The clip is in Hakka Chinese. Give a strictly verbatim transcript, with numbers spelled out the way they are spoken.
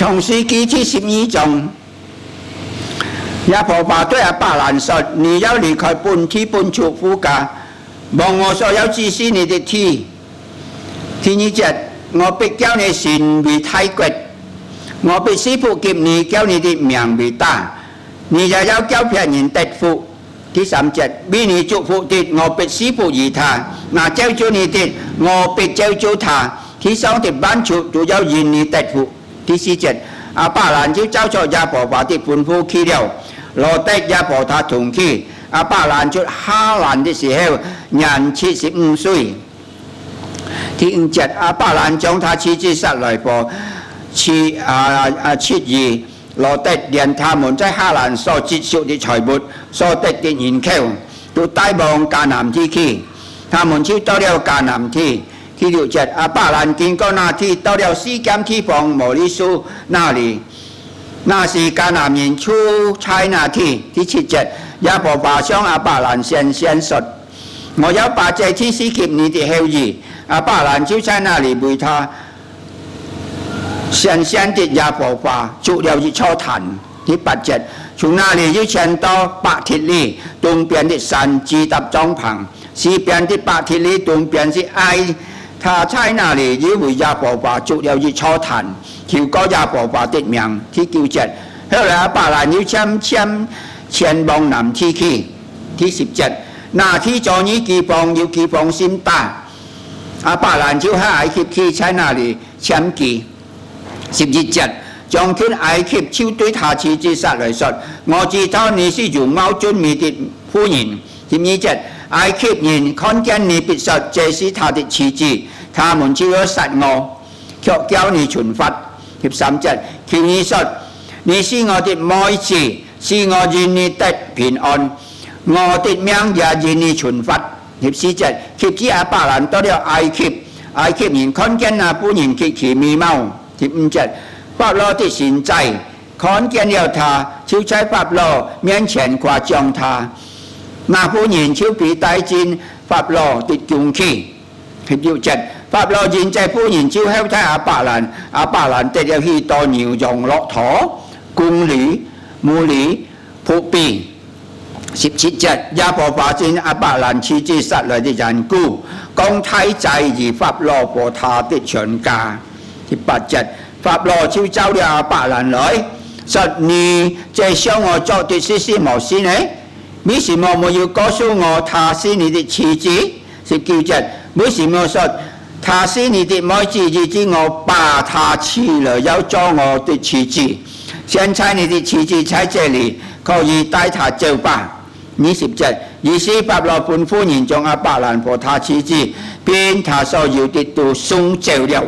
創世記第十二章，耶和華對亞伯蘭說：「你要離開本地本族父家，往我所要指示你的地。」第二節，「我必叫你成為大國，我必賜福給你，叫你的名為大，你也要叫別人得福。」第三節，「為你祝福的，我必賜福與他；那咒詛你的，我必咒詛他。地上的萬族都要因你得福。」第四節，亞伯蘭就照著耶和華的吩咐去了，羅得也和他同去。亞伯蘭出哈蘭的時候，年七十五歲。第五節，亞伯蘭將他妻子撒萊和妻，啊，啊，妻兒羅得，連他們在哈蘭所積蓄的財物、所得的人口，都帶往迦南地去。他們就到了迦南地。第六節，亞伯蘭經過那地，到了示劍地方摩利樹那裡，那時迦南人住在那地。第七節，耶和華向亞伯蘭顯現說：「我要把這地賜給你的後裔。」亞伯蘭就在那裡為他顯現的耶和華築了一座壇。第八節，從那裡又遷到伯特利東邊的山，支搭帳篷。西邊的伯特利，東邊是艾，他在那裡又為耶和華築了一座壇，求告耶和華的名。第九節，後來亞伯蘭又漸漸遷往南地去。第十節，那地遭遇饑荒，又饑荒甚大，亞伯蘭就下埃及去，在那裡暫居。十一節，將近埃及就對他妻子撒萊說：「我知道你是容貌俊美的婦人。」十二節，埃及人看見你必說：「這是他的妻子。」他們就要殺我，卻叫你存活。十三節，求你說：「你是我的妹子，使我因你得平安，我的命也因你存活。」十四節，及至亞伯蘭到了埃及，埃及人看見那婦人極其美貌。十五節，法老的臣宰看見了他，就在法老面前誇獎他。那婦人就被帶進法老的宮去。十六節，法老因這婦人就厚待亞伯蘭，亞伯蘭得了許多牛羊、駱駝、公驢、母驢、僕婢。十七節，耶和華因亞伯蘭妻子撒萊的緣故，降大災於法老和他的全家。十八節，法老就召了亞伯蘭來，說：「你這向我做的是什麼事呢？為什麼沒有告訴我她是你的妻子？」十九節，為什麼說她是你的妹子，以致我把她娶了，要做我的妻子？現在你的妻子在這裡，可以帶她走吧。二十節，於是法老吩咐人將亞伯蘭和他妻子，並他所有的都送走了。